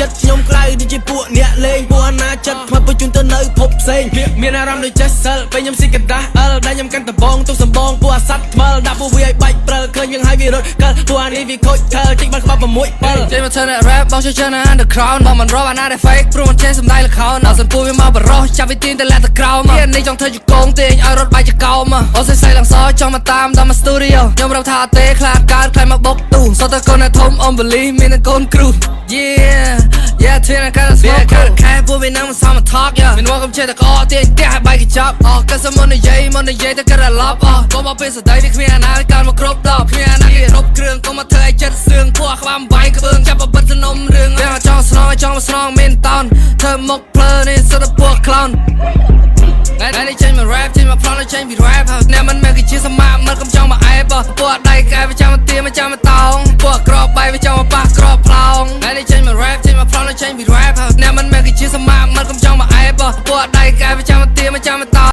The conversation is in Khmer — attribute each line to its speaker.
Speaker 1: ចិត្តខ្ញុំក្រៅដូចជាពួកអ្នកលេងពួកអាណាចិត្តខ្មាស់បញ្ជូនទៅនៅភពផ្សេងមានអារម្មណ៍ដូចចេះសិលពេលខ្ញុំស៊ីកដាស់អលដែលខ្ញុំកាន់ដបងទុកសំបងពួកអាសัตว์ថ្មិលដាក់ពួកវាឲ្យបាច់ព្រិលឃើញយើងឲ្យវារត់កិលពួកអានេះវាខូចថលតិចបានក្បាល6 7
Speaker 2: ចេញមកធ្វើអ្នក rap បងជួយជឿនៅ underground បងមិនរាប់អាណាដែល fake ព្រោះមិនចេះសំដែងល្ខោនអត់សិនពូវាមកបរោះចាប់វាទាញទៅលាក់ទៅក្រោមនេះចង់ធ្វើជាកងទាញឲ្យរត់បាយជាកោមអូសេសៃឡើងសចង់មកតាមដល់មក studio ខ្ញុំរាប់ថាអត់ទេខ្លាចកើតខ្លាចមកបុកទូសតតែកូនអ្នកធំអមបលីមានតែកូនគ្រូ Yeah, ធានកាស្មោកខែពួកវានឹងមិនសម talk yeah មានមកកុំចេះតែក្អកទាញផ្ទះឲ្យបាយកញ្ចប់អកសិមុននិយាយមុននិយាយទៅកិតអាឡប់អកុំមកពេលសដីវាគ្មានអាណាកើតមកគ្រប់ដប់គ្មានអាណាគេគ្រប់គ្រឿងកុំមកធ្វើឲ្យចិត្តសឿងពួកក្បាលបាយក្បឿងចាប់បបិទសំណុំរឿងវាចង់ស្នងចង់ស្នងមានតោនធ្វើមុខភ្លើនេះសិតតែពួក clown ថ្ងៃនេះចេញមក rap ចេញមកប្លន់ចេញពី rap ហើយអ្នកមិនមែនគឺជាសមាមិត្តកុំចង់មកអែបពួកដៃកែវាចាំមកទាមកចាំមកតោងពួកក្របបាយវាចាំមកប៉ះក្របផ្លោងថ្ងៃនេះចេញមក rap ចេញមកប្លន់ចេញពី rap ហើយអ្នកមិនមែនគឺជាសមាមិត្តកុំចង់មកអែបពួកដៃកែវាចាំមកទាមកចាំមកតោង។